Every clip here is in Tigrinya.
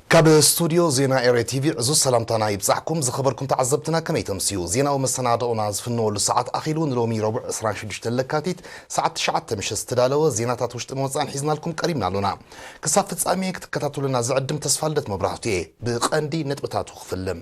ካብ ስቱድዮ ዜና ኤሪ ቲቪ ዕዙዝ ሰላምታና ይብጻሕኩም። ዝኸበርኩም ተዓዘብትና፣ ከመይ ተምስዩ? ዜናዊ መሰናድኦና ዝፍነወሉ ሰዓት ኣኺሉ። ንሎሚ ረቡዕ ዕስራን ሽዱሽተን ለካቲት ሰዓት ትሽዓተ ምሸት ዝተዳለወ ዜናታት ውሽጥን ወጻእን ሒዝናልኩም ቀሪብና ኣሎና። ክሳብ ፍጻሜ ክትከታተሉና ዝዕድም ተስፋልደት መብራህቱ እየ። ብቐንዲ ነጥብታቱ ክፍልም።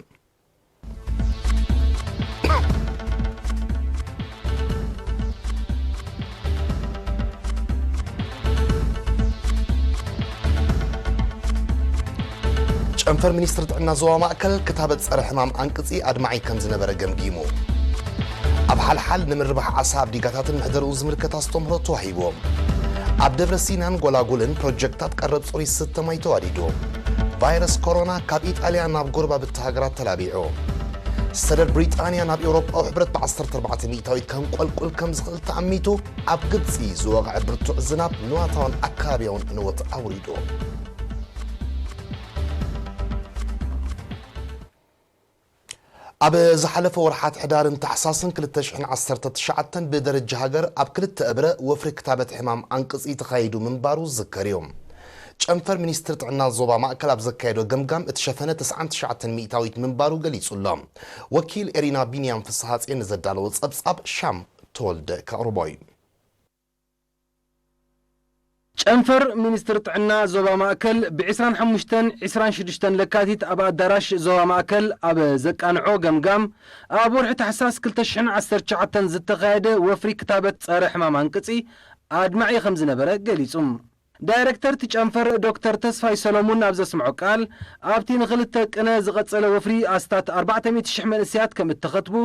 ጨንፈር ሚኒስትሪ ጥዕና ዞባ ማእከል ክታበት ጸረ ሕማም ኣንቅጺ ኣድማዒ ከም ዝነበረ ገምጊሙ። ኣብ ሓልሓል ንምርባሕ ዓሳ ኣብ ዲጋታትን ምሕደርኡ ዝምልከት ኣስተምህሮ ተዋሂቡ። ኣብ ደብረ ሲናን ጎላጉልን ፕሮጀክታት ቀረብ ጽሩይ ዝስተ ማይ ተዋዲዱ። ቫይረስ ኮሮና ካብ ኢጣልያ ናብ ጎረባብቲ ሃገራት ተላቢዑ። ሰደድ ብሪጣንያ ናብ ኤውሮጳዊ ሕብረት ብ ዓሰርተ ኣርባዕተ ሚእታዊት ከንቆልቁል ከም ዝኽእል ተኣሚቱ። ኣብ ግብጺ ዝወቕዐ ብርቱዕ ዝናብ ንዋታውን ኣከባቢያውን ዕንወት ኣውሪዱ። ኣብ ዝሓለፈ ወርሓት ሕዳርን ታሕሳስን ክልተ ሽሕን ዓሰርተ ትሽዓተን ብደረጃ ሃገር ኣብ ክልተ እብረ ወፍሪ ክታበት ሕማም ኣንቅጺ ተኻይዱ ምንባሩ ዝዝከር እዩ። ጨንፈር ሚኒስትሪ ጥዕና ዞባ ማእከል ኣብ ዘካየዶ ገምጋም እቲ ሸፈነ ተስዓን ትሽዓተን ሚእታዊት ምንባሩ ገሊጹ ኣሎ። ወኪል ኤሪና ቢንያም ፍስሓጽዮን ንዘዳለዎ ጸብጻብ ሻም ተወልደ ከቕርቦ እዩ። ጨንፈር ሚኒስትሪ ጥዕና ዞባ ማእከል ብ ዕስራን ሓሙሽተን ዕስራን ሽዱሽተን ለካቲት ኣብ ኣዳራሽ ዞባ ማእከል ኣብ ዘቃንዖ ገምጋም፣ ኣብ ወርሒ ታሕሳስ ክልተ ሽሕን ዓሰርተ ትሽዓተን ዝተኻየደ ወፍሪ ክታበት ጸረ ሕማም ኣንቅጺ ኣድማዒ ከም ዝነበረ ገሊጹ። ዳይረክተር እቲ ጨንፈር ዶክተር ተስፋይ ሰሎሙን ኣብ ዘስምዖ ቃል፣ ኣብቲ ንኽልተ ቅነ ዝቐጸለ ወፍሪ ኣስታት ኣርባዕተ ሚእቲ ሽሕ መንእሰያት ከም እተኸትቡ፣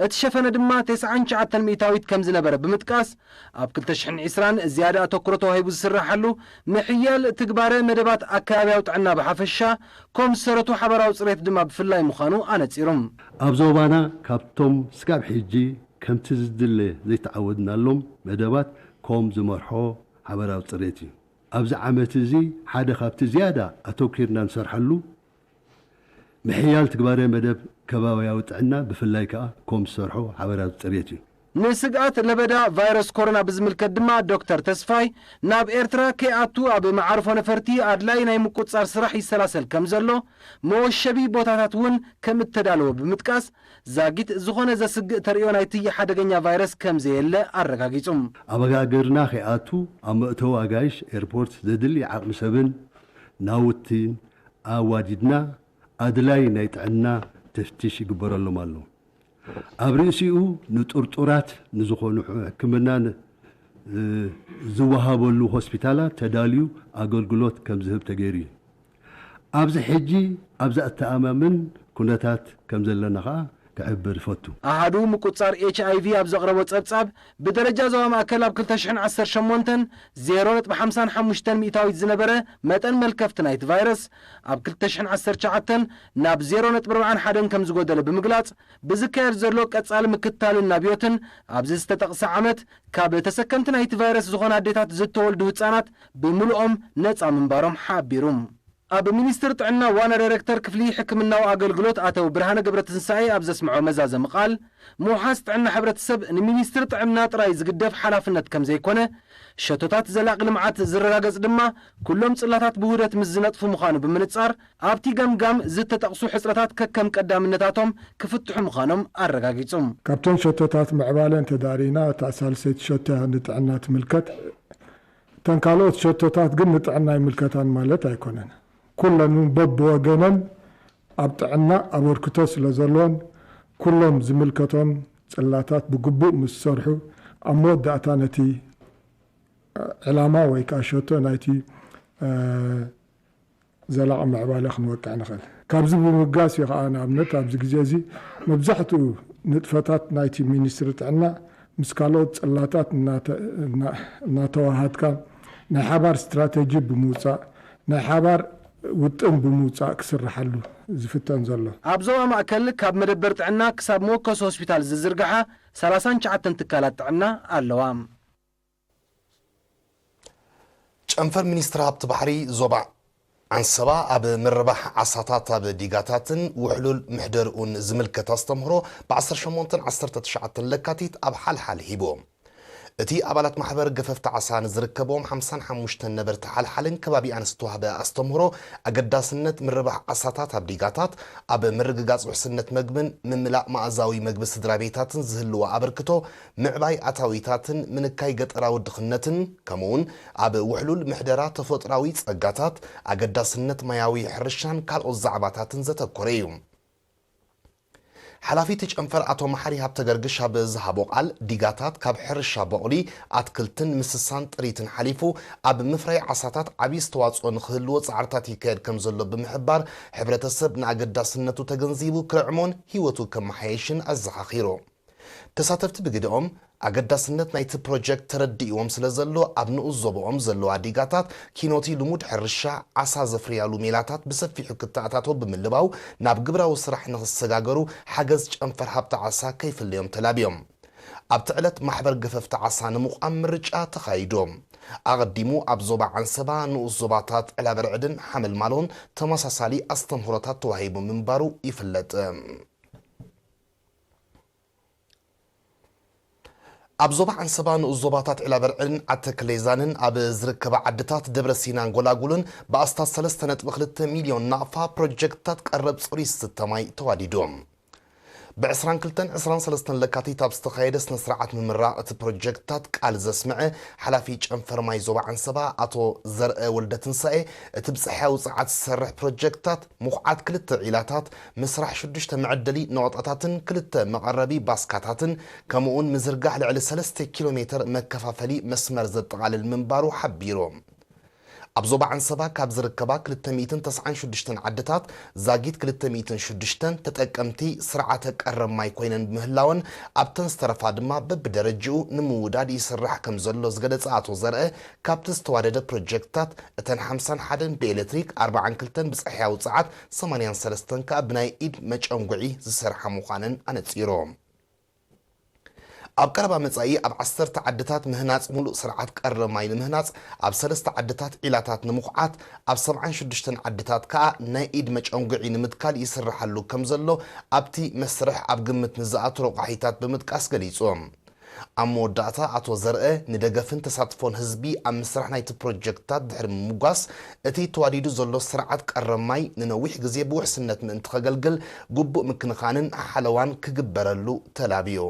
እቲ ሸፈነ ድማ ተስዓን ትሽዓተን ሚእታዊት ከም ዝነበረ ብምጥቃስ፣ ኣብ ክልተ ሽሕን ዕስራን ዝያዳ ኣተኩሮ ተዋሂቡ ዝስራሓሉ ምሕያል ትግባረ መደባት ኣከባብያዊ ጥዕና ብሓፈሻ፣ ኮም ዝሰረቱ ሓበራዊ ጽሬት ድማ ብፍላይ ምዃኑ ኣነጺሩ። ኣብ ዞባና ካብቶም ስጋብ ሕጂ ከምቲ ዝድለ ዘይተዓወድናሎም መደባት ኮም ዝመርሖ ሓበራዊ ጽሬት እዩ። ኣብዚ ዓመት እዚ ሓደ ካብቲ ዝያዳ ኣተኲርና ንሰርሓሉ ምሕያል ትግባረ መደብ ከባብያዊ ጥዕና፣ ብፍላይ ከኣ ኮም ዝሰርሖ ሓበራዊ ጽሬት እዩ። ንስግኣት ለበዳ ቫይረስ ኮሮና ብዝምልከት ድማ ዶክተር ተስፋይ፣ ናብ ኤርትራ ከይኣቱ ኣብ መዓርፎ ነፈርቲ ኣድላይ ናይ ምቁጽጻር ስራሕ ይሰላሰል ከም ዘሎ፣ መወሸቢ ቦታታት እውን ከም እተዳለወ ብምጥቃስ፣ ዛጊት ዝኾነ ዘስግእ ተርእዮ ናይቲ ሓደገኛ ቫይረስ ከም ዘየለ ኣረጋጊጹ። ኣብ ሃገርና ከይኣቱ ኣብ መእተዊ ኣጋይሽ ኤርፖርት ዘድሊ ዓቕሚ ሰብን ናውቲን ኣዋዲድና ኣድላይ ናይ ጥዕና ተፍቲሽ ይግበረሎም ኣሎ። ኣብ ርእሲኡ ንጥርጡራት ንዝኾኑ ሕክምና ን-፣ እ፣ ዝወሃበሉ ሆስፒታላት ተዳልዩ ኣገልግሎት ከም ዝህብ ተገይሩ እዩ። ኣብዚ ሕጂ ኣብ ዘተኣማምን ኩነታት ከም ዘለና ከኣ ክሕብር እፈቱ። ኣሃዱ ምቁጽጻር ኤች ኣይ ቪ ኣብ ዘቕረቦ ጸብጻብ፣ ብደረጃ ዞባ ማእከል ኣብ ክልተ ሽሕን ዓሰርተ ሸሞንተን ዜሮ ነጥቢ ሓምሳን ሓሙሽተን ሚእታዊት ዝነበረ መጠን መልከፍቲ ናይቲ ቫይረስ፣ ኣብ ክልተ ሽሕን ዓሰርተ ትሽዓተን ናብ ዜሮ ነጥቢ ኣርባዓን ሓደን ከም ዝጎደለ ብምግላጽ፣ ብዝካየድ ዘሎ ቀጻሊ ምክትታልን ናብዮትን፣ ኣብዚ ዝተጠቕሰ ዓመት ካብ ተሰከምቲ ናይቲ ቫይረስ ዝኾና ኣዴታት ዝተወልዱ ህጻናት ብምሉኦም ነጻ ምንባሮም ሓቢሩ። ኣብ ሚኒስትሪ ጥዕና ዋና ዳይሬክተር ክፍሊ ሕክምናዊ ኣገልግሎት ኣቶ ብርሃነ ገብረትንሳኤ ኣብ ዘስምዖ መዛዘሚ ቃል፣ ምውሓስ ጥዕና ሕብረተሰብ ንሚኒስትሪ ጥዕና ጥራይ ዝግደፍ ሓላፍነት ከም ዘይኮነ፣ ሸቶታት ዘላቒ ልምዓት ዝረጋገጽ ድማ ኩሎም ጽላታት ብውህደት ምስ ዝነጥፉ ምዃኑ ብምንጻር፣ ኣብቲ ገምጋም ዝተጠቕሱ ሕጽረታት ከከም ቀዳምነታቶም ክፍትሑ ምዃኖም ኣረጋጊጹ። ካብተን ሸቶታት ምዕባለ እንተዳሪና፣ እታ ሳልሰይቲ ሸቶ እያ ንጥዕና ትምልከት። እተን ካልኦት ሸቶታት ግን ንጥዕና ኣይምልከታን ማለት ኣይኮነን። ኩለን እውን በብወገነን ኣብ ጥዕና ኣበርክቶ ስለ ዘለዎን፣ ኩሎም ዝምልከቶም ጽላታት ብግቡእ ምስ ዝሰርሑ፣ ኣብ መወዳእታ ነቲ ዕላማ ወይ ከኣ ሸቶ ናይቲ፣ እ፣ ዘላቒ ምዕባለ ክንወቅዕ ንኽእል። ካብዚ ብምብጋስ እዩ ከኣ፣ ንኣብነት፣ ኣብዚ ግዜ እዚ መብዛሕትኡ ንጥፈታት ናይቲ ሚኒስትሪ ጥዕና ምስ ካልኦት ጽላታት እናተ-፣ እና-፣ እናተዋሃድካ ናይ ሓባር ስትራተጂ ብምውጻእ፣ ናይ ሓባር ውጥን ብምውጻእ ክስርሓሉ ዝፍተን ዘሎ። ኣብ ዞባ ማእከል ካብ መደበር ጥዕና ክሳብ መወከሲ ሆስፒታል ዝዝርግሓ ሰላሳን ትሽዓተን ትካላት ጥዕና ኣለዋ። ጨንፈር ሚኒስትሪ ሃብቲ ባሕሪ ዞባ ዓንሰባ ኣብ ምርባሕ ዓሳታት ኣብ ዲጋታትን ውሕሉል ምሕደርኡን ዝምልከት ኣስተምህሮ ብ ዓሰርተ ሸሞንተን ዓሰርተ ትሽዓተን ለካቲት ኣብ ሓልሓል ሂቡ። እቲ ኣባላት ማሕበር ገፈፍቲ ዓሳ ንዝርከቦም ሓምሳን ሓሙሽተን ነበርቲ ሓልሓልን ከባቢኣን ዝተዋህበ ኣስተምህሮ፣ ኣገዳስነት ምርባሕ ዓሳታት ኣብ ዲጋታት፣ ኣብ ምርግጋጽ ውሕስነት መግብን ምምላእ መኣዛዊ መግቢ ስድራ ቤታትን ዝህልዎ ኣበርክቶ፣ ምዕባይ ኣታዊታትን ምንካይ ገጠራዊ ድኽነትን፣ ከምኡውን ኣብ ውሕሉል ምሕደራ ተፈጥሮኣዊ ጸጋታት፣ ኣገዳስነት ማያዊ ሕርሻን ካልኦት ዛዕባታትን ዘተኮረ እዩ። ሓላፊ እቲ ጨንፈር ኣቶ መሓሪ ሃብተገርግሽ ኣብ ዝሃቦ ቃል፣ ዲጋታት ካብ ሕርሻ በቑሊ፣ ኣትክልትን ምስሳን ጥሪትን ሓሊፉ ኣብ ምፍራይ ዓሳታት ዓብዪ ዝተዋፅኦ ንክህልዎ ፃዕርታት ይካየድ ከም ዘሎ ብምሕባር፣ ሕብረተሰብ ንኣገዳስነቱ ተገንዚቡ ክርዕሞን ህይወቱ ከመሓየሽን ኣዘኻኺሩ። ተሳተፍቲ ብግደኦም፣ ኣገዳስነት ናይቲ ፕሮጀክት ተረዲእዎም ስለ ዘሎ፣ ኣብ ንኡስ ዞባኦም ዘለዋ ዲጋታት ኪኖቲ ልሙድ ሕርሻ ዓሳ ዘፍርያሉ ሜላታት ብሰፊሑ ክተኣታተው ብምልባው፣ ናብ ግብራዊ ስራሕ ንኽሰጋገሩ ሓገዝ ጨንፈር ሃብቲ ዓሳ ከይፍለዮም ተላብዮም። ኣብቲ ዕለት ማሕበር ገፈፍቲ ዓሳ ንምቋም ምርጫ ተኻይዱ። ኣቐዲሙ ኣብ ዞባ ዓንሰባ ንኡስ ዞባታት ዕላበርዕድን ሓመልማሎን ተመሳሳሊ ኣስተምህሮታት ተዋሂቡ ምንባሩ ይፍለጥ። ኣብ ዞባ ዓንሰባ ንኡስ ዞባታት ዕላበርዕድን ዓተክሌዛንን ኣብ ዝርከባ ዓድታት ደብረ ሲናን ጎላጉልን ብኣስታት ሰለስተ ነጥቢ ክልተ ሚልዮን ናቕፋ ፕሮጀክትታት ቀረብ ጽሩይ ዝስተ ማይ ተዋዲዱ። ብ ዕስራን ክልተን ዕስራን ሰለስተን ለካቲት ኣብ ዝተኻየደ ስነ ስርዓት ምምራቕ እቲ ፕሮጀክትታት ቃል ዘስምዐ ሓላፊ ጨንፈር ማይ ዞባ ዓንሰባ ኣቶ ዘርአ ወልደትንሳኤ፣ እቲ ብጸሓያዊ ጸዓት ዝሰርሕ ፕሮጀክትታት ምኹዓት ክልተ ዒላታት፣ ምስራሕ ሽዱሽተ መዐደሊ ነቑጣታትን ክልተ መቐረቢ ባስካታትን፣ ከምኡውን ምዝርጋሕ ልዕሊ ሰለስተ ኪሎ ሜተር መከፋፈሊ መስመር ዘጠቓልል ምንባሩ ሓቢሩ። ኣብ ዞባ ዓንሰባ ካብ ዝርከባ ክልተ ሚእትን ተስዓን ሽዱሽተን ዓድታት፣ ዛጊት ክልተ ሚእትን ሽዱሽተን ተጠቀምቲ ስርዓተ ቀረብ ማይ ኮይነን ብምህላወን፣ ኣብተን ዝተረፋ ድማ በብደረጅኡ ንምውዳድ ይስራሕ ከም ዘሎ ዝገለጸ ኣቶ ዘርአ፣ ካብቲ ዝተዋደደ ፕሮጀክትታት፣ እተን ሓምሳን ሓደን ብኤሌክትሪክ፣ ኣርባዓን ክልተን ብጸሓያዊ ጸዓት፣ ሰማንያን ሰለስተን ከኣ ብናይ ኢድ መጨንጉዒ ዝሰርሓ ምዃነን ኣነጺሩ። ኣብ ቀረባ መጻኢ ኣብ ዓሰርተ ዓድታት ምህናጽ ምሉእ ስርዓት ቀረብ ማይ ንምህናጽ፣ ኣብ ሰለስተ ዓድታት ዒላታት ንምኹዓት፣ ኣብ ሰብዓን ሽዱሽተን ዓድታት ከኣ ናይ ኢድ መጨንጉዒ ንምትካል ይስርሓሉ ከም ዘሎ ኣብቲ መስርሕ ኣብ ግምት ንዝኣቱ ረቋሒታት ብምጥቃስ ገሊጹ። ኣብ መወዳእታ ኣቶ ዘርአ ንደገፍን ተሳትፎን ህዝቢ ኣብ ምስራሕ ናይቲ ፕሮጀክትታት ድሕሪ ምምጓስ፣ እቲ ተዋዲዱ ዘሎ ስርዓት ቀረብ ማይ ንነዊሕ ግዜ ብውሕስነት ምእንቲ ከገልግል ግቡእ ምክንኻንን ሓለዋን ክግበረሉ ተላብዩ።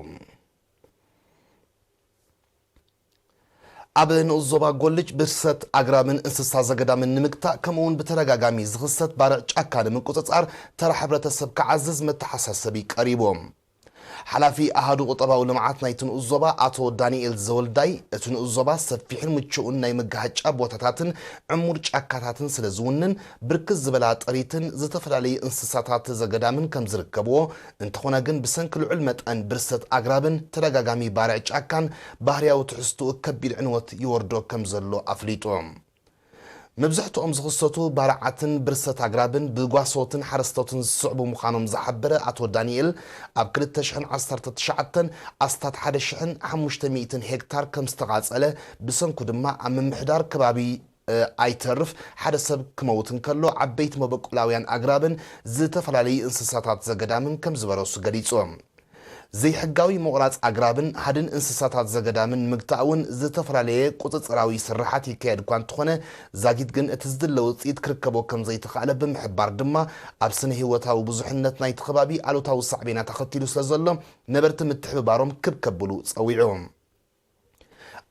ኣብ ንኡስ ዞባ ጎልጅ ብርሰት ኣግራብን እንስሳ ዘገዳምን ንምግታእ፣ ከምኡውን ብተደጋጋሚ ዝኽሰት ባርዕ ጫካ ንምቁጽጻር ተራ ሕብረተሰብ ክዓዝዝ መተሓሳሰቢ ቀሪቡ። ሓላፊ ኣሃዱ ቁጠባዊ ልምዓት ናይቲ ንኡስ ዞባ ኣቶ ዳንኤል ዘወልዳይ፣ እቲ ንኡስ ዞባ ሰፊሕን ምቹእን ናይ መጋሃጫ ቦታታትን ዕሙር ጫካታትን ስለ ዝውንን፣ ብርክት ዝበላ ጥሪትን ዝተፈላለዩ እንስሳታት ዘገዳምን ከም ዝርከብዎ፣ እንተኾነ ግን ብሰንኪ ልዑል መጠን ብርሰት ኣግራብን ተደጋጋሚ ባርዕ ጫካን ባህርያዊ ትሕዝትኡ ከቢድ ዕንወት ይወርዶ ከም ዘሎ ኣፍሊጡ። መብዛሕትኦም ዝኽሰቱ ባርዓትን ብርሰት ኣግራብን ብጓሶትን ሓረስቶትን ዝስዕቡ ምዃኖም ዝሓበረ ኣቶ ዳንኤል፣ ኣብ ክልተ ሽሕን ዓሰርተ ትሽዓተን ኣስታት ሓደ ሽሕን ሓሙሽተ ሚእትን ሄክታር ከም ዝተቓጸለ፣ ብሰንኩ ድማ ኣብ ምምሕዳር ከባቢ፣ እ፣ ኣይተርፍ ሓደ ሰብ ክመውት እንከሎ፣ ዓበይቲ መበቆላውያን ኣግራብን ዝተፈላለዩ እንስሳታት ዘገዳምን ከም ዝበረሱ ገሊጹ። ዘይሕጋዊ ምቑራጽ ኣግራብን ሃድን እንስሳታት ዘገዳምን ንምግታእ እውን ዝተፈላለየ ቁጽጽራዊ ስርሓት ይካየድ እኳ እንተኾነ፣ ዛጊት ግን እቲ ዝድለ ውጽኢት ክርከቦ ከም ዘይተኻእለ ብምሕባር ድማ፣ ኣብ ስነ ህይወታዊ ብዙሕነት ናይቲ ከባቢ ኣሉታዊ ሳዕቤናት ኣኸቲሉ ስለ ዘሎ፣ ነበርቲ ምትሕብባሮም ክብ ከብሉ ጸዊዑ።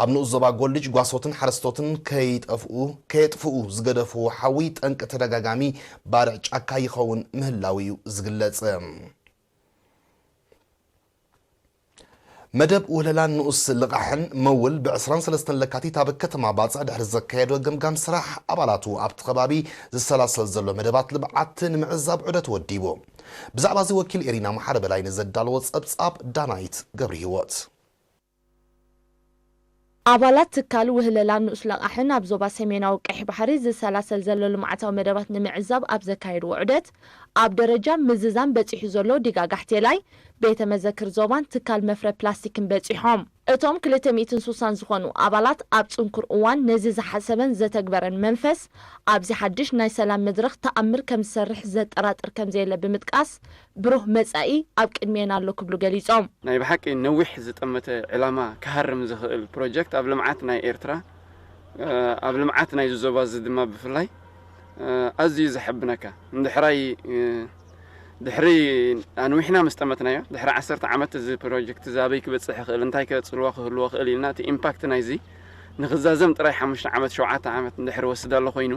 ኣብ ንኡስ ዞባ ጎልጅ ጓሶትን ሓረስቶትን ከይጠፍኡ፣ ከየጥፍኡ ዝገደፍዎ ሓዊ ጠንቂ ተደጋጋሚ ባርዕ ጫካ ይኸውን ምህላው እዩ ዝግለጽ። መደብ ውህለላን ንኡስ ልቓሕን መውል ብ ዕስራን ሰለስተን ለካቲት ኣብ ከተማ ባጽዕ ድሕሪ ዘካየዶ ገምጋም ስራሕ፣ ኣባላቱ ኣብቲ ከባቢ ዝሰላሰል ዘሎ መደባት ልምዓት ንምዕዛብ ዑደት ወዲቡ። ብዛዕባ እዚ ወኪል ኤሪና መሓሪ በላይ ንዘዳለዎ ጸብጻብ ዳናይት ገብረ ህይወት። ኣባላት ትካል ውህለላ ንኡስ ለቓሕን ኣብ ዞባ ሰሜናዊ ቀይሕ ባሕሪ ዝሰላሰል ዘሎ ልምዓታዊ መደባት ንምዕዛብ ኣብ ዘካየድዎ ዑደት፣ ኣብ ደረጃ ምዝዛም በጺሑ ዘሎ ዲጋ ጋሕቴላይ፣ ቤተ መዘክር ዞባን ትካል መፍረ ፕላስቲክን በጺሖም። እቶም ክልተ ሚእትን ስሳን ዝኾኑ ኣባላት ኣብ ጽንኩር እዋን ነዚ ዝሓሰበን ዘተግበረን መንፈስ ኣብዚ ሓድሽ ናይ ሰላም መድረኽ ተኣምር ከም ዝሰርሕ ዘጠራጥር ከም ዘየለ ብምጥቃስ፣ ብሩህ መጻኢ ኣብ ቅድሜና ኣሎ ክብሉ ገሊጾም። ናይ ብሓቂ ነዊሕ ዝጠመተ ዕላማ ክሃርም ዝኽእል ፕሮጀክት ኣብ ልምዓት ናይ ኤርትራ፣ ኣብ ልምዓት ናይዚ ዞባ እዚ ድማ ብፍላይ ኣዝዩ ዘሐብነካ። እንድሕራይ ድሕሪ ኣንዊሕና ምስ ጠመትናዮ፣ ድሕሪ ዓሰርተ ዓመት እዚ ፕሮጀክት እዚ ኣበይ ክበጽሕ ይኽእል፣ እንታይ ከ ጽልዋ ክህልዎ ይኽእል ኢልና እቲ ኢምፓክት ናይዚ ንኽዛዘም ጥራይ ሓሙሽተ ዓመት፣ ሸውዓተ ዓመት እንድሕር ወስድ ኣሎ ኮይኑ፣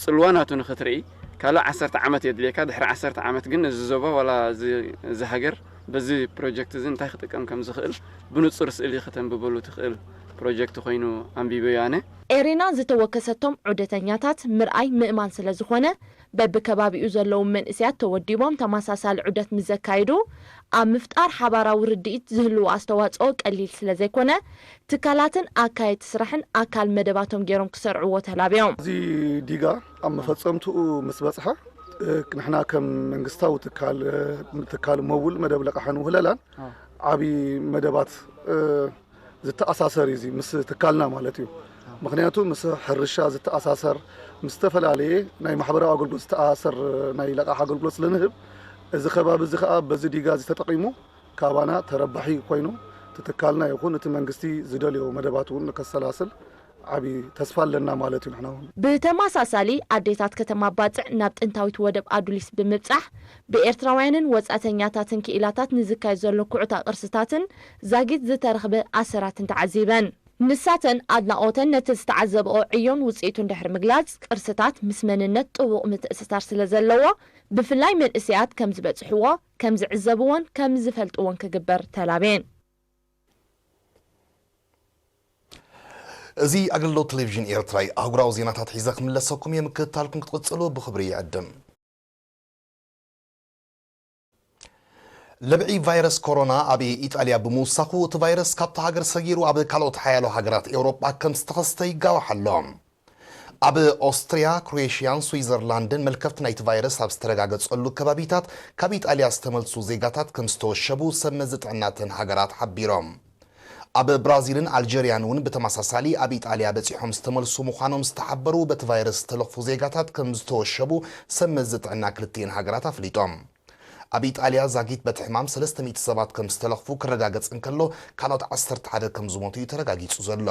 ጽልዋ ናቱ ንኽትርኢ ካልእ ዓሰርተ ዓመት የድልየካ። ድሕሪ ዓሰርተ ዓመት ግን እዚ ዞባ ዋላ እዚ፣ እዚ ሃገር በዚ ፕሮጀክት እዚ እንታይ ክጥቀም ከም ዝኽእል ብንጹር ስእሊ ከተንብበሉ ትኽእል ፕሮጀክት ኮይኑ ኣንቢበዮ ኣነ። ኤሪና ዝተወከሰቶም ዑደተኛታት ምርኣይ ምእማን ስለ ዝኾነ፣ በብከባቢኡ ዘለዉ መንእሰያት ተወዲቦም ተመሳሳሊ ዑደት ምስ ዘካይዱ፣ ኣብ ምፍጣር ሓባራዊ ርድኢት ዝህልዎ ኣስተዋጽኦ ቀሊል ስለ ዘይኮነ፣ ትካላትን ኣካየድቲ ስራሕን ኣካል መደባቶም ገይሮም ክሰርዕዎ ተላብዮም። እዚ ዲጋ ኣብ መፈጸምትኡ ምስ በጽሐ፣ እ፣ ንሕና ከም መንግስታዊ ትካል፣ እ፣ ትካል መውል መደብ ለቃሕን ውህለላን ዓቢ መደባት፣ እ፣ ዝተኣሳሰር እዩ እዚ ምስ ትካልና ማለት እዩ። ምኽንያቱ ምስ ሕርሻ ዝተኣሳሰር፣ ምስ ዝተፈላለየ ናይ ማሕበራዊ ኣገልግሎት ዝተኣሳሰር ናይ ለቃሕ ኣገልግሎት ስለ ንህብ፣ እዚ ከባቢ እዚ ኸኣ በዚ ዲጋ እዚ ተጠቒሙ ካባና ተረባሒ ኮይኑ፣ እቲ ትካልና ይኹን እቲ መንግስቲ ዝደልዮ መደባት እውን ንከሰላስል ዓቢ ተስፋ ኣለና ማለት እዩ። ንሕና እውን ብተመሳሳሊ ኣዴታት ከተማ ባጽዕ ናብ ጥንታዊት ወደብ ኣዱሊስ ብምብጻሕ ብኤርትራውያንን ወጻእተኛታትን ክኢላታት ንዝካየድ ዘሎ ኩዕታ ቅርስታትን ዛጊት ዝተረኽበ ኣሰራትን ተዓዚበን። ንሳተን ኣድናቖተን ነቲ ዝተዓዘብኦ ዕዮን ውጽኢቱን ድሕሪ ምግላጽ፣ ቅርስታት ምስ መንነት ጥቡቕ ምትእስሳር ስለ ዘለዎ፣ ብፍላይ መንእሰያት ከም ዝበጽሕዎ፣ ከም ዝዕዘብዎን ከም ዝፈልጥዎን ክግበር ተላብየን። እዚ ኣገልግሎት ቴሌቪዥን ኤርትራ እዩ። ኣህጉራዊ ዜናታት ሒዘ ክምለሰኩም እየ፣ ምክትታልኩም ክትቕጽሉ ብኽብሪ ይዕድም። ለብዒ ቫይረስ ኮሮና ኣብ ኢጣልያ ብምውሳኹ፣ እቲ ቫይረስ ካብታ ሃገር ሰጊሩ ኣብ ካልኦት ሓያሎ ሃገራት ኤውሮጳ ከም ዝተኸስተ ይጋዋሕ ኣሎ። ኣብ ኦስትርያ፣ ክሮኤሽያን ስዊዘርላንድን መልከፍቲ ናይቲ ቫይረስ ኣብ ዝተረጋገጸሉ ከባቢታት ካብ ኢጣልያ ዝተመልሱ ዜጋታት ከም ዝተወሸቡ ሰብ መዚ ጥዕና እተን ሃገራት ሓቢሮም። ኣብ ብራዚልን ኣልጀርያን እውን ብተመሳሳሊ ኣብ ኢጣልያ በጺሖም ዝተመልሱ ምዃኖም ዝተሓበሩ በቲ ቫይረስ ዝተለኽፉ ዜጋታት ከም ዝተወሸቡ ሰብ መዚ ጥዕና ክልቲኤን ሃገራት ኣፍሊጦም። ኣብ ኢጣልያ ዛጊት በቲ ሕማም ሰለስተ ሚእቲ ሰባት ከም ዝተለኽፉ ክረጋገጽ እንከሎ፣ ካልኦት ዓሰርተ ሓደ ከም ዝሞቱ እዩ ተረጋጊጹ ዘሎ።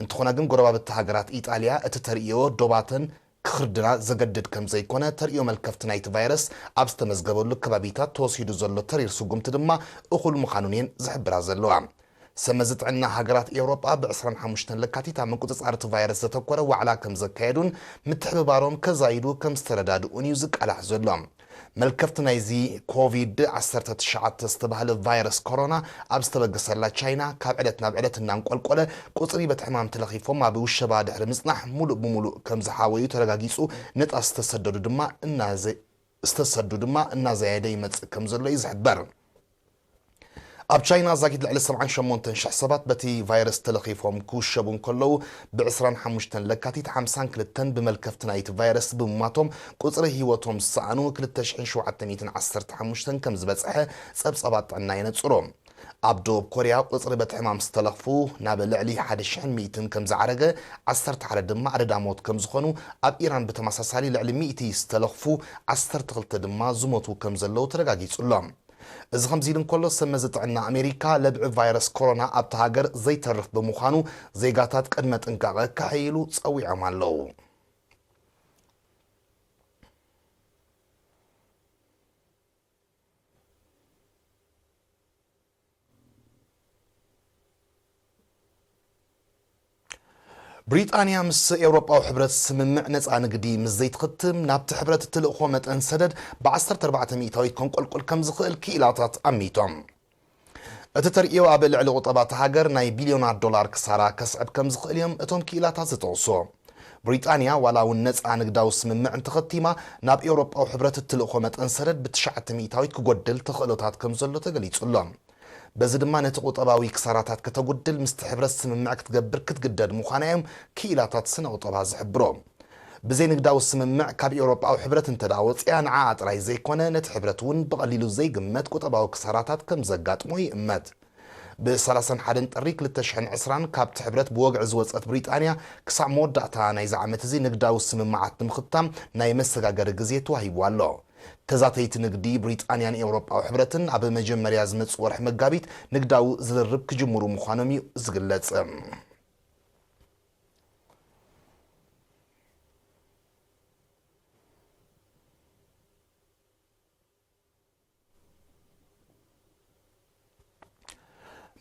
እንተኾነ ግን፣ ጎረባብቲ ሃገራት ኢጣልያ እቲ ተርእዮ ዶባተን ክኽርድና ዘገድድ ከም ዘይኮነ፣ ተርእዮ መልከፍቲ ናይቲ ቫይረስ ኣብ ዝተመዝገበሉ ከባቢታት ተወሲዱ ዘሎ ተሪር ስጉምቲ ድማ እኹል ምዃኑን እየን ዝሕብራ ዘለዋ። ሰብ መዚ ጥዕና ሃገራት ኤውሮጳ ብ ዕስራን ሓሙሽተን ለካቲት ኣብ ምቁጽጻር እቲ ቫይረስ ዘተኮረ ዋዕላ ከም ዘካየዱን ምትሕብባሮም ከዛይዱ ከም ዝተረዳድኡን እዩ ዝቃላሕ ዘሎ። መልከፍቲ ናይዚ ኮቪድ ዓሰርተ ትሽዓተ ዝተባህለ ቫይረስ ኮሮና ኣብ ዝተበገሰላ ቻይና፣ ካብ ዕለት ናብ ዕለት እናንቆልቆለ፣ ቁጽሪ በቲ ሕማም ተለኺፎም ኣብ ውሸባ ድሕሪ ምጽናሕ፣ ሙሉእ ብሙሉእ ከም ዝሓወዩ ተረጋጊጹ፣ ነጻ ዝተሰደዱ ድማ እናዘ-፣ ዝተሰዱ ድማ እናዘያየደ ይመጽእ ከም ዘሎ እዩ ዝሕበር። ኣብ ቻይና ዛጊት ልዕሊ ሰብዓን ሸሞንተን ሽሕ ሰባት በቲ ቫይረስ ተለኺፎም ክውሸቡ እንከለዉ፣ ብ ዕስራን ሓሙሽተን ለካቲት ሓምሳን ክልተን ብመልከፍቲ ናይቲ ቫይረስ ብምማቶም፣ ቁጽሪ ህይወቶም ዝሰኣኑ ክልተ ሽሕን ሸውዓተ ሚእትን ዓሰርተ ሓሙሽተን ከም ዝበጽሐ ጸብጻባት ጥዕና የነጽሩ። ኣብ ደቡብ ኮርያ ቁጽሪ በቲ ሕማም ዝተለኽፉ ናብ ልዕሊ ሓደ ሽሕን ሚእትን ከም ዝዓረገ፣ ዓሰርተ ሓደ ድማ ኣደዳ ሞት ከም ዝኾኑ፣ ኣብ ኢራን ብተመሳሳሊ ልዕሊ ሚእቲ ዝተለኽፉ፣ ዓሰርተ ክልተ ድማ ዝሞቱ ከም ዘለዉ ተረጋጊጹ ኣሎ። እዚ ከምዚ ኢሉ እንከሎ፣ ሰብ መዚ ጥዕና ኣሜሪካ ለብዒ ቫይረስ ኮሮና ኣብታ ሃገር ዘይተርፍ ብምዃኑ፣ ዜጋታት ቅድመ ጥንቃቐ ከሐይሉ ጸዊዖም ኣለዉ። ብሪጣንያ ምስ ኤውሮጳዊ ሕብረት ስምምዕ ነጻ ንግዲ ምስ ዘይትኽትም፣ ናብቲ ሕብረት እትልእኾ መጠን ሰደድ ብ ዓሰርተ ኣርባዕተ ሚእታዊት ከንቆልቁል ከም ዝኽእል ክኢላታት ኣሚቶም። እቲ ተርእዮ ኣብ ልዕሊ ቁጠባ እታ ሃገር ናይ ቢልዮናት ዶላር ክሳራ ከስዕብ ከም ዝኽእል እዮም እቶም ክኢላታት ዝጠቕሱ። ብሪጣንያ ዋላ እውን ነጻ ንግዳዊ ስምምዕ እንተኸቲማ፣ ናብ ኤውሮጳዊ ሕብረት እትልእኾ መጠን ሰደድ ብትሽዓተ ሚእታዊት ክጎድል ተኽእሎታት ከም ዘሎ ተገሊጹ ኣሎ። በዚ ድማ ነቲ ቁጠባዊ ክሳራታት ከተጉድል ምስቲ ሕብረት ስምምዕ ክትገብር ክትግደድ ምዃና እዮም ክኢላታት ስነ ቁጠባ ዝሕብሩ። ብዘይንግዳዊ ስምምዕ ካብ ኤውሮጳዊ ሕብረት እንተደኣ ወጺኣ፣ ንዓኣ ጥራይ ዘይኮነ፣ ነቲ ሕብረት እውን ብቐሊሉ ዘይግመት ቁጠባዊ ክሳራታት ከም ዘጋጥሞ ይእመት። ብ ሰላሳን ሓደን ጥሪ ክልተ ሽሕን ዕስራን ካብቲ ሕብረት ብወግዒ ዝወጸት ብሪጣንያ፣ ክሳዕ መወዳእታ ናይዚ ዓመት እዚ ንግዳዊ ስምምዓት ንምኽታም ናይ መሰጋገሪ ግዜ ተዋሂቡ ኣሎ። ተዛተይቲ ንግዲ ብሪጣንያን ኤውሮጳዊ ሕብረትን ኣብ መጀመርያ ዝመጽእ ወርሒ መጋቢት ንግዳዊ ዝርርብ ክጅምሩ ምዃኖም እዩ ዝግለጽ።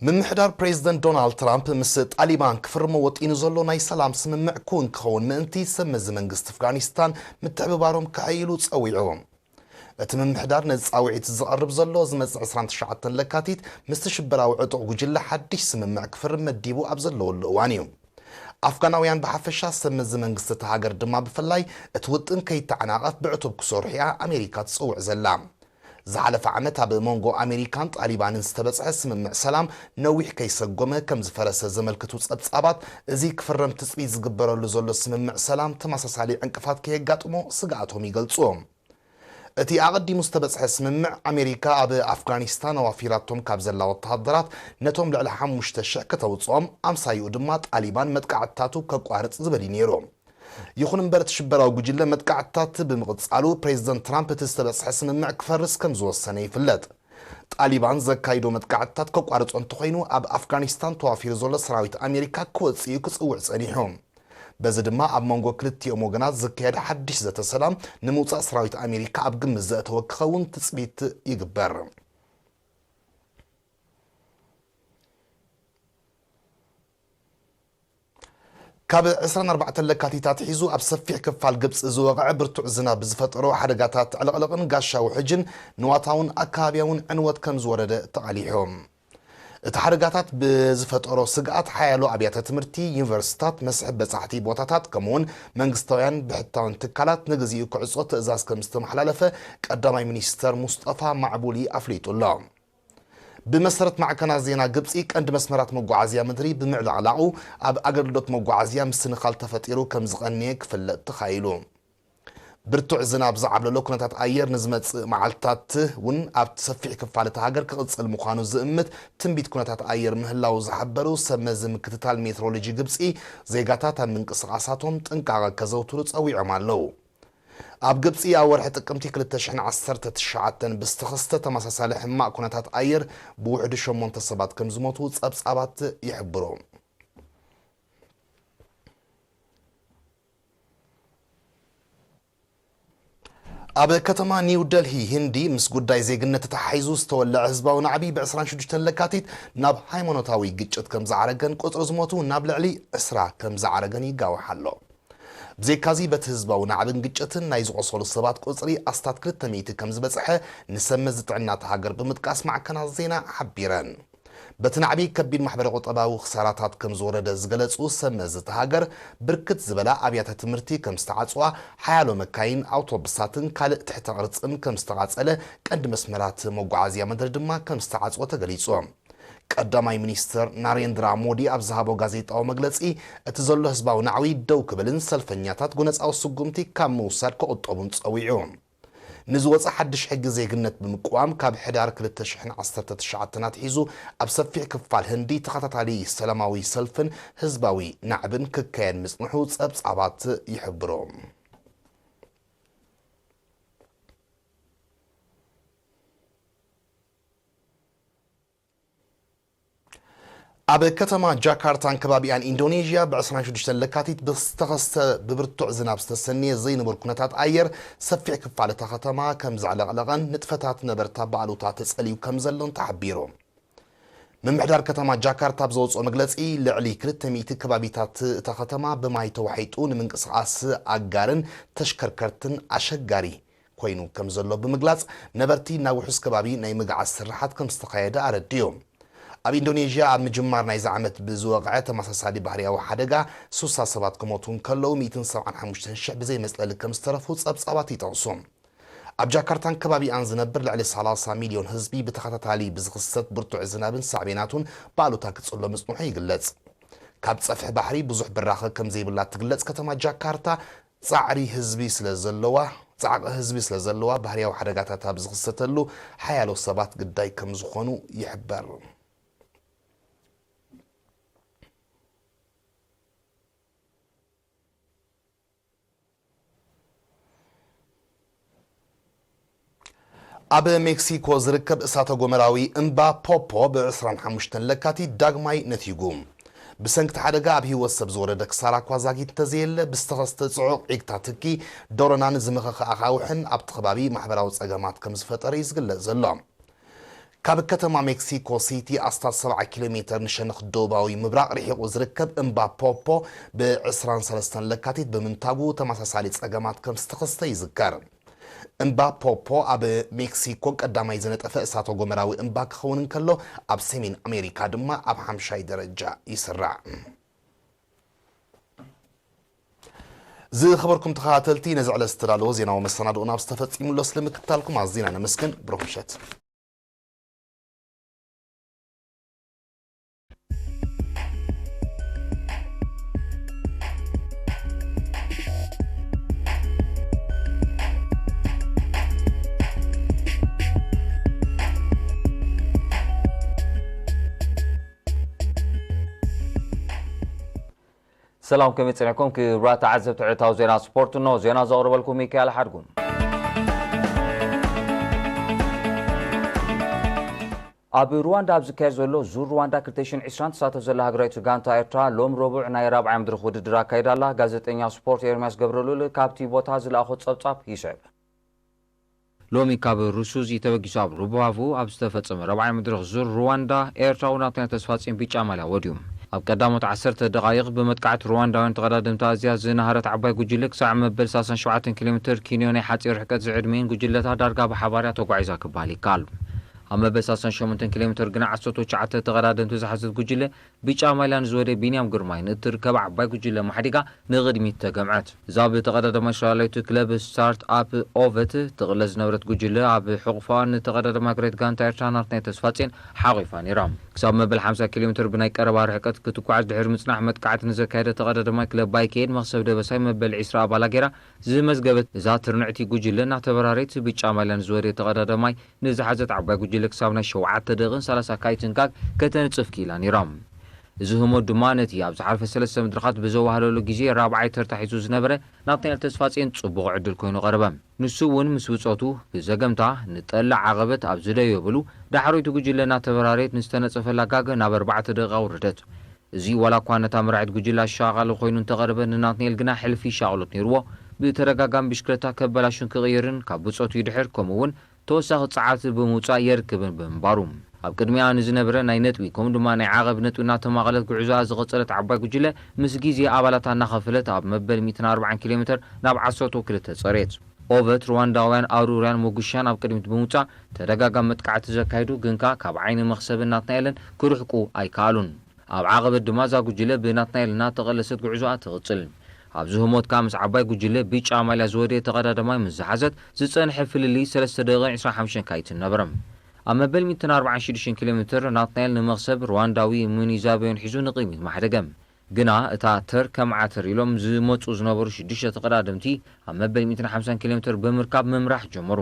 ምምሕዳር ፕሬዝደንት ዶናልድ ትራምፕ ምስ ጣሊባን ክፍርሞ ወጢኑ ዘሎ ናይ ሰላም ስምምዕ ክውን ክኸውን ምእንቲ ሰብ መዚ መንግስቲ ኣፍጋኒስታን ምትሕብባሮም ከዕይሉ ጸዊዑ። እቲ ምምሕዳር ነዚ ጻውዒት ዝቐርብ ዘሎ ዝመጽእ ዕስራን ትሽዓተን ለካቲት ምስቲ ሽበራዊ ዕጡቕ ጉጅለ ሓድሽ ስምምዕ ክፍርም መዲቡ ኣብ ዘለወሉ እዋን እዩ። ኣፍጋናውያን ብሓፈሻ ሰብ መዚ መንግስቲ እታ ሃገር ድማ ብፍላይ እቲ ውጥን ከይተዓናቐፍ ብዕቱብ ክሰርሑ እያ ኣሜሪካ ትጽውዕ ዘላ። ዝሓለፈ ዓመት ኣብ መንጎ ኣሜሪካን ጣሊባንን ዝተበጽሐ ስምምዕ ሰላም ነዊሕ ከይሰጎመ ከም ዝፈረሰ ዘመልክቱ ጸብጻባት፣ እዚ ክፍረም ትጽቢት ዝግበረሉ ዘሎ ስምምዕ ሰላም ተመሳሳሊ ዕንቅፋት ከየጋጥሞ ስግኣቶም ይገልጹ። እቲ ኣቐዲሙ ዝተበጽሐ ስምምዕ ኣሜሪካ ኣብ ኣፍጋኒስታን ኣዋፊራቶም ካብ ዘላ ወተሃደራት ነቶም ልዕሊ ሓሙሽተ ሽሕ ከተውጽኦም፣ ኣምሳይኡ ድማ ጣሊባን መጥቃዕትታቱ ከቋርጽ ዝብል እዩ ነይሩ። ይኹን እምበር እቲ ሽበራዊ ጉጅለ መጥቃዕትታት ብምቕጻሉ ፕሬዝደንት ትራምፕ እቲ ዝተበጽሐ ስምምዕ ክፈርስ ከም ዝወሰነ ይፍለጥ። ጣሊባን ዘካይዶ መጥቃዕትታት ከቋርጾ እንተኾይኑ ኣብ ኣፍጋኒስታን ተዋፊሩ ዘሎ ሰራዊት ኣሜሪካ ክወጽእ እዩ ክጽውዕ ጸኒሑ። በዚ ድማ ኣብ መንጎ ክልቲኦም ወገናት ዝካየድ ሓድሽ ዘተ ሰላም ንምውጻእ ሰራዊት ኣሜሪካ ኣብ ግምት ዘእተወ ክኸውን ትጽቢት ይግበር። ካብ ዕስራን ኣርባዕተን ለካቲት ኣትሒዙ ኣብ ሰፊሕ ክፋል ግብጺ ዝወቕዐ ብርቱዕ ዝናብ ዝፈጠሮ ሓደጋታት ዕልቕልቕን ጋሻ ውሕጅን ንዋታውን ኣከባቢያውን ዕንወት ከም ዝወረደ ተቓሊሑ። እቲ ሓደጋታት ብዝፈጠሮ ስግኣት ሓያሎ ኣብያተ ትምህርቲ፣ ዩኒቨርሲታት፣ መስሕብ በጻሕቲ ቦታታት ከምኡውን መንግስታውያን ብሕታውን ትካላት ንግዚኡ ክዕጾ ትእዛዝ ከም ዝተመሓላለፈ ቀዳማይ ሚኒስተር ሙስጠፋ ማዕቡሊ ኣፍሊጡ ኣሎ። ብመሰረት ማዕከናት ዜና ግብጺ፣ ቀንዲ መስመራት መጓዓዝያ ምድሪ ብምዕልቕላቑ ኣብ ኣገልግሎት መጓዓዝያ ምስንኻል ተፈጢሩ ከም ዝቐነየ ክፍለጥ ተኻኢሉ። ብርቱዕ ዝናብ ዝዓብለሎ ኩነታት ኣየር ንዝመጽእ መዓልትታት እውን ኣብቲ ሰፊሕ ክፋል እታ ሃገር ክቕጽል ምዃኑ ዝእምት ትንቢት ኩነታት ኣየር ምህላዉ ዝሓበሩ ሰብ መዚ ምክትታል ሜትሮሎጂ ግብጺ፣ ዜጋታት ኣብ ምንቅስቓሳቶም ጥንቃቐ ከዘውትሩ ጸዊዖም ኣለዉ። ኣብ ግብጺ ኣብ ወርሒ ጥቅምቲ ክልተ ሽሕን ዓሰርተ ትሽዓተን ብዝተኸስተ ተመሳሳሊ ሕማቕ ኩነታት ኣየር ብውሕዱ ሸሞንተ ሰባት ከም ዝሞቱ ጸብጻባት ይሕብሩ። ኣብ ከተማ ኒው ደልሂ ህንዲ ምስ ጉዳይ ዜግነት ተተሓሒዙ ዝተወለዐ ህዝባዊ ናዕቢ ብ ዕስራን ሽዱሽተን ለካቲት ናብ ሃይማኖታዊ ግጭት ከም ዝዓረገን ቁጽሪ ዝሞቱ ናብ ልዕሊ ዕስራ ከም ዝዓረገን ይጋውሕ ኣሎ። ብዘይካዚ በቲ ህዝባዊ ናዕብን ግጭትን ናይ ዝቖሰሉ ሰባት ቁጽሪ ኣስታት ክልተ ሚእቲ ከም ዝበጽሐ ንሰብ መዚ ጥዕና እታ ሃገር ብምጥቃስ ማዕከናት ዜና ሓቢረን። በቲ ናዕቢ ከቢድ ማሕበረ ቁጠባዊ ክሳራታት ከም ዝወረደ ዝገለጹ ሰብ መዚ እታ ሃገር፣ ብርክት ዝበላ ኣብያተ ትምህርቲ ከም ዝተዓጽዋ፣ ሓያሎ መካይን፣ ኣውቶቡሳትን ካልእ ትሕተ ቅርጽን ከም ዝተቓጸለ፣ ቀንዲ መስመራት መጓዓዝያ ምድሪ ድማ ከም ዝተዓጽወ ተገሊጹ። ቀዳማይ ሚኒስተር ናሬንድራ ሞዲ ኣብ ዝሃቦ ጋዜጣዊ መግለጺ፣ እቲ ዘሎ ህዝባዊ ናዕቢ ደው ክብልን ሰልፈኛታት ጎነጻዊ ስጉምቲ ካብ ምውሳድ ክቑጠቡን ጸዊዑ። ንዝወጸ ሓድሽ ሕጊ ዜግነት ብምቅዋም፣ ካብ ሕዳር ክልተ ሽሕን ዓሰርተ ትሽዓተን ኣትሒዙ ኣብ ሰፊሕ ክፋል ህንዲ ተኸታታሊ ሰላማዊ ሰልፍን ህዝባዊ ናዕብን ክካየድ ምጽንሑ ጸብጻባት ይሕብሩ። ኣብ ከተማ ጃካርታን ከባቢኣን ኢንዶኔዥያ ብ ዕስራን ሽዱሽተን ለካቲት ብዝተኸስተ ብብርቱዕ ዝናብ ዝተሰነየ ዘይንቡር ኩነታት ኣየር ሰፊሕ ክፋል እታ ከተማ ከም ዘዕለቕለቐን ንጥፈታት ነበርታ ብኣሉታ ተጸልዩ ከም ዘሎን ተሓቢሩ። ምምሕዳር ከተማ ጃካርታ ኣብ ዘውፅኦ መግለፂ፣ ልዕሊ ክልተ ሚእቲ ከባቢታት እታ ከተማ ብማይ ተዋሒጡ ንምንቅስቓስ ኣጋርን ተሽከርከርትን ኣሸጋሪ ኮይኑ ከም ዘሎ ብምግላጽ፣ ነበርቲ ናብ ውሑስ ከባቢ ናይ ምግዓዝ ስርሓት ከም ዝተኻየደ ኣረዲኡ። ኣብ ኢንዶኔዥያ ኣብ ምጅማር ናይዚ ዓመት ብዝወቕዐ ተመሳሳሊ ባህርያዊ ሓደጋ፣ ሱሳ ሰባት ክሞቱ እንከለዉ፣ ሚእትን ሰብዓን ሓሙሽተን ሽሕ ብዘይ መጽለሊ ከም ዝተረፉ ጸብጻባት ይጠቕሱ። ኣብ ጃካርታን ከባቢኣን ዝነብር ልዕሊ ሰላሳ ሚልዮን ህዝቢ ብተኸታታሊ ብዝኽሰት ብርቱዕ ዝናብን ሳዕቤናቱን ብኣሉታ ክጽሎ ምጽንሑ ይግለጽ። ካብ ጸፍሒ ባሕሪ ብዙሕ ብራኸ ከም ዘይብላ እትግለጽ ከተማ ጃካርታ፣ ጻዕሪ ህዝቢ ስለ ዘለዋ፣ ጻዕቂ ህዝቢ ስለ ዘለዋ፣ ባህርያዊ ሓደጋታት ኣብ ዝኽሰተሉ ሓያሎ ሰባት ግዳይ ከም ዝኾኑ ይሕበር። ኣብ ሜክሲኮ ዝርከብ እሳተ ጎመራዊ እምባ ፖፖ ብ ዕስራን ሓሙሽተን ለካቲት ዳግማይ ነቲጉ። ብሰንኪ እቲ ሓደጋ ኣብ ህይወት ሰብ ዝወረደ ክሳራ እኳ ዛጊት እንተዘየለ፣ ብዝተኸስተ ጽዑቕ ዒግታ ትኪ፣ ደሮናን ዝመኸኸ ኣኻውሕን ኣብቲ ከባቢ ማሕበራዊ ጸገማት ከም ዝፈጠረ እዩ ዝግለጽ ዘሎ። ካብ ከተማ ሜክሲኮ ሲቲ ኣስታት ሰብዓ ኪሎ ሜተር ንሸነኽ ደቡባዊ ምብራቕ ርሒቑ ዝርከብ እምባ ፖፖ ብ ዕስራን ሰለስተን ለካቲት ብምንታጉ ተመሳሳሊ ጸገማት ከም ዝተኸስተ ይዝከር። እምባ ፖፖ ኣብ ሜክሲኮ ቀዳማይ ዝነጠፈ እሳተ ጎመራዊ እምባ ክኸውን እንከሎ፣ ኣብ ሰሜን ኣሜሪካ ድማ ኣብ ሓምሻይ ደረጃ ይስራዕ። ዝኸበርኩም ተኸታተልቲ፣ ነዚ ዕለት ዝተዳለወ ዜናዊ መሰናድኦና ኣብ ዝተፈጺሙ ኣሎ። ስለምክትታልኩም ኣዚና ነመስግን። ብሩኽ ምሸት። ሰላም፣ ከመይ ጸኒሕኩም ክቡራት ተዓዘብቲ ዕለታዊ ዜና ስፖርት? እነሆ ዜና ዘቕርበልኩም ሚካኤል ሓድጉ። ኣብ ሩዋንዳ ኣብ ዝካየድ ዘሎ ዙር ሩዋንዳ ክልተ ሽሕን ዕስራን ትሳተፍ ዘላ ሃገራዊት ጋንታ ኤርትራ ሎም ረቡዕ ናይ ራብዓይ መድረኽ ውድድር ኣካይዳ ኣላ። ጋዜጠኛ ስፖርት ኤርምያስ ገብረልኡል ካብቲ ቦታ ዝለኣኾ ጸብጻብ ይስዕብ። ሎሚ ካብ ሩሱዚ ተበጊሱ ኣብ ሩባቩ ኣብ ዝተፈጸመ ራብዓይ መድረኽ ዙር ሩዋንዳ፣ ኤርትራዊ ናትናኤል ተስፋጽዮን ብጫ ማልያ ወድዩ። ኣብ ቀዳሞት ዓሰርተ ደቓይቕ ብመጥቃዕቲ ሩዋንዳውያን ተቐዳደምቲ ኣዝያ ዝነሃረት ዓባይ ጉጅለ ክሳዕ መበል ሰላሳን ሸውዓተን ኪሎ ሜትር ኪንዮ ናይ ሓጺር ርሕቀት ዝዕድመየን ጉጅለታት ዳርጋ ብሓባር እያ ተጓዒዛ ክበሃል ይከኣል። ኣብ መበል ሰላሳን ሸሞንተን ኪሎ ሜትር ግና ዓሰርተ ትሽዓተ ተቐዳደምቲ ዝሓዘት ጉጅለ ብጫ ማልያ ንዝወደ ቢንያም ግርማይ ንእትርከብ ዓባይ ጉጅለ ማሕዲጋ ንቕድሚት ተገምዐት። እዛ ብተቐዳዳማይ ኣውስትራልያዊት ክለብ ስታርት ኣፕ ኦቨት ትቕለስ ዝነበረት ጉጅለ ኣብ ሕቑፋ ንተቐዳዳማይ ሃገራዊት ጋንታ ኤርትራ ናትናኤል ተስፋጽዮን ሓቒፋ ነይራ። ክሳብ መበል ሓምሳ ኪሎ ሜትር ብናይ ቀረባ ርሕቀት ክትጓዓዝ ድሕሪ ምጽናሕ መጥቃዕቲ ንዘካየደ ተቐዳዳማይ ክለብ ባይከይድ መኽሰብ ደበሳይ መበል ዕስራ ኣባላ ገይራ ዝመዝገበት እዛ ትርንዕቲ ጉጅለ እናተበራረየት ብጫ ማልያ ንዝወደ ተቐዳዳማይ ንዝሓዘት ዓባይ ጉጅለ ክሳብ ናይ ሸውዓተ ደቂቕን ሰላሳ ካይትን ጋግ ከተንጽፍ ክኢላ ነይራ። እዚ ህሞት ድማ ነቲ ኣብ ዝሓለፈ ሰለስተ መድረኻት ብዘዋህለሉ ግዜ ራብዓይ ተርታ ሒዙ ዝነበረ ናትናኤል ተስፋጽዮን ጽቡቕ ዕድል ኮይኑ ቀረበ። ንሱ እውን ምስ ብጾቱ ብዘገምታ ንጠልዕ ዓቐበት ኣብ ዝደየብሉ ዳሕረይቲ ጉጅለ እናተበራረየት ንዝተነጸፈላ ጋግ ናብ ኣርባዕተ ደቂቓ ኣውረደት። እዚ ዋላ እኳ ነታ መራሒት ጉጅለ ኣሻቓሊ ኮይኑ እንተቐረበ፣ ንናትናኤል ግና ሕልፊ ሻቕሎት ነይርዎ። ብተደጋጋሚ ብሽክለታ ከበላሹን ክቕይርን ካብ ብጾቱ ይድሕር፣ ከምኡ እውን ተወሳኺ ጸዓት ብምውጻእ የርክብን ብምንባሩ፣ ኣብ ቅድሚኣ ንዝነበረ ናይ ነጥቢ ከምኡ ድማ ናይ ዓቐብ ነጥቢ እናተማቐለት ጉዕዞኣ ዝቐጸለት ዓባይ ጉጅለ፣ ምስ ግዜ ኣባላታ እናኸፈለት ኣብ መበል ሚእትን ኣርባዓን ኪሎ ሜትር ናብ ዓሰርተ ክልተ ጸርየት። ኦቨት ሩዋንዳውያን ኣሩርያን ሞጉሻን ኣብ ቅድሚት ብምውጻእ ተደጋጋሚ መጥቃዕቲ ዘካይዱ፣ ግንካ ካብ ዓይኒ መኽሰብ ናትናኤልን ክርሕቁ ኣይከኣሉን። ኣብ ዓቐበት ድማ እዛ ጉጅለ ብናትናኤል እናተቐለሰት ጉዕዞኣ ትቕጽል። ኣብዚ ህሞት ከኣ ምስ ዓባይ ጉጅለ ብጫ ማልያ ዝወደየ ተቐዳዳማይ ምስ ዝሓዘት ዝጸንሐ ፍልልይ ሰለስተ ደቂቕን ዕስራን ሓሙሽተን ካይትን ነበረ። ኣብ መበል ሚእትን ኣርባዓን ሽዱሽተን ኪሎ ሜትር ናትናኤል ንመኽሰብ ሩዋንዳዊ ሙኒዛቤዮን ሒዙ ንቕድሚት ማሕደገ። ግና እታ ተር ከም ዓተር ኢሎም ዝመጹ ዝነበሩ ሽዱሽተ ተቐዳደምቲ ኣብ መበል ሚእትን ሓምሳን ኪሎ ሜትር ብምርካብ ምምራሕ ጀመሩ።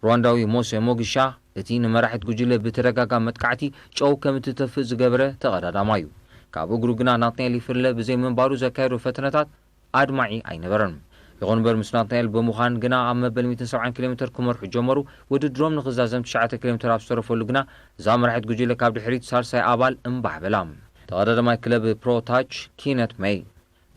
ሩዋንዳዊ ሞሴ ሞጊሻ እቲ ንመራሒት ጉጅለ ብተደጋጋሚ መጥቃዕቲ ጨው ከም እትተፍእ ዝገበረ ተቐዳዳማይ እዩ። ካብ እግሩ ግና ናትናኤል ይፍለ ብዘይምንባሩ ዘካየዶ ፈተነታት ኣድማዒ ኣይነበረን። ይኹን እምበር ምስ ናትናኤል ብምዃን ግና ኣብ መበል ሚእትን ሰብዓን ኪሎ ሜትር ክመርሑ ጀመሩ። ውድድሮም ንኽዛዘም ትሽዓተ ኪሎ ሜትር ኣብ ዝተረፈሉ ግና እዛ መራሒት ጉጅለ ካብ ድሕሪት ሳልሳይ ኣባል እምባሕ በላ። ተቐዳዳማይ ክለብ ፕሮ ታች ኪነት መይ።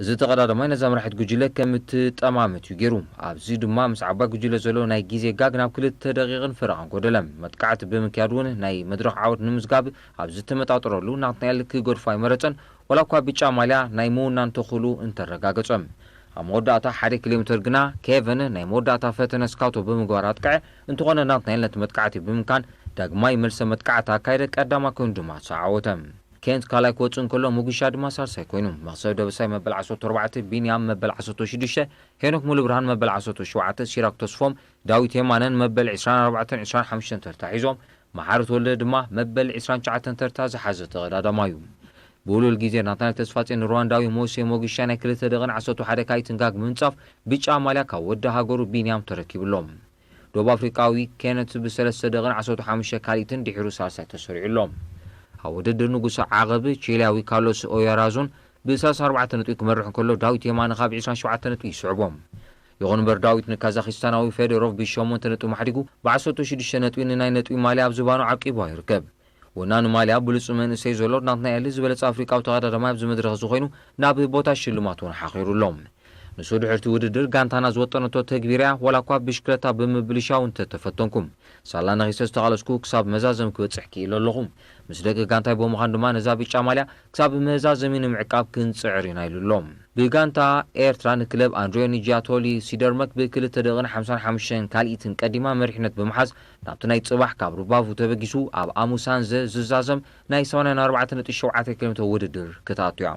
እዚ ተቐዳዳማይ ነዛ መራሒት ጉጅለ ከም እትጠማምት እዩ ገይሩ። ኣብዚ ድማ ምስ ዓባይ ጉጅለ ዘሎ ናይ ግዜ ጋግ ናብ ክልተ ደቂቕን ፈረቓን ጎደለ። መጥቃዕቲ ብምክያድ እውን ናይ መድረኽ ዓወት ንምዝጋብ ኣብ ዝተመጣጠረሉ ናትናኤል ክገድፎ ኣይመረጸን፣ ዋላ እኳ ብጫ ማልያ ናይ ምውናን ተኽእሉ እንተረጋገጸ። ኣብ መወዳእታ ሓደ ኪሎ ሜትር ግና ኬቨን ናይ መወዳእታ ፈተነ ስካቶ ብምግባር ኣጥቅዐ። እንተኾነ ናትናኤል ነቲ መጥቃዕቲ ብምምካን ዳግማይ መልሰ መጥቃዕቲ ኣካየደ፣ ቀዳማይ ኮይኑ ድማ ተዓወተ። ኬንት ካልኣይ ክወጽእ እንከሎ፣ ሙጊሻ ድማ ሳልሳይ ኮይኑ። መኽሰብ ደበሳይ መበል ዓሰርተ ኣርባዕተ፣ ቢንያም መበል ዓሰርተ ሽዱሽተ፣ ሄኖክ ሙሉብርሃን መበል ዓሰርተ ሸውዓተ፣ ሲራክ ተስፎም፣ ዳዊት የማነን መበል ዕስራን ኣርባዕተን ዕስራን ሓሙሽተን ተርታ ሒዞም፣ መሓሪ ተወልደ ድማ መበል ዕስራን ትሽዓተን ተርታ ዝሓዘ ተቐዳዳማይ እዩ። ብውሉል ግዜ ናትናኤል ተስፋጽዮን ንሩዋንዳዊ ሞሴ ሞጊሻ ናይ ክልተ ደቂቕን ዓሰርተ ሓደ ካይትን ጋግ ብምንጻፍ ብጫ ማልያ ካብ ወዲ ሃገሩ ቢንያም ተረኪቡ ኣሎ። ደቡብ ኣፍሪቃዊ ኬነት ብሰለስተ ደቂቕን ዓሰርተ ሓሙሽተ ካልኢትን ድሒሩ ሳልሳይ ተሰሪዑ ኣሎ። ኣብ ውድድር ንጉሰ ዓቐብ ቺሊያዊ ካርሎስ ኦያራዙን ብሰላሳ ኣርባዕተ ነጥቢ ክመርሕ እንከሎ፣ ዳዊት የማነ ካብ ዕስራን ሸውዓተን ነጥቢ ይስዕቦ። ይኹን እምበር ዳዊት ንካዛኪስታናዊ ፌዶሮቭ ብሸሞንተ ነጥቢ ማሕዲጉ ብ ዓሰርተ ሽዱሽተ ነጥቢ ንናይ ነጥቢ ማልያ ኣብ ዝባኑ ዓቂብዋ ይርከብ። ወናኒ ማልያ ብሉጽ መንእሰይ ዘሎ ናትና ኤሊ ዝበለጸ ኣፍሪቃዊ ተቐዳዳማይ ኣብዚ መድረኽ እዚ ኮይኑ ናብ ቦታ ሽልማት እውን ሓኺሩ ኣሎ። ንሱ ድሕርቲ ውድድር ጋንታና ዝወጠነቶ ተግቢርያ ዋላ እኳ ብሽክለታ ብምብልሻው እንተተፈተንኩም ሳላ ነኺሰ ዝተቓለስኩ ክሳብ መዛዘም ክበጽሕ ክኢለ ኣለኹ። ምስ ደቂ ጋንታይ ብምዃን ድማ ነዛ ብጫ ማልያ ክሳብ መዛዘሚ ንምዕቃብ ክንጽዕር ኢና ኢሉ ኣሎ። ብጋንታ ኤርትራ ንክለብ ኣንድሪዮ ኒጃቶሊ ሲደርመክ ብክልተ ደቕን ሓምሳን ሓሙሽተን ካልኢትን ቀዲማ መሪሕነት ብምሓዝ ናብቲ ናይ ጽባሕ ካብ ሩባቡ ተበጊሱ ኣብ ኣሙሳንዘ ዝዛዘም ናይ ሰማንያን ኣርባዕተን ነጥቢ ሸውዓተ ኪሎ ሜትር ውድድር ክተኣቱ እያ።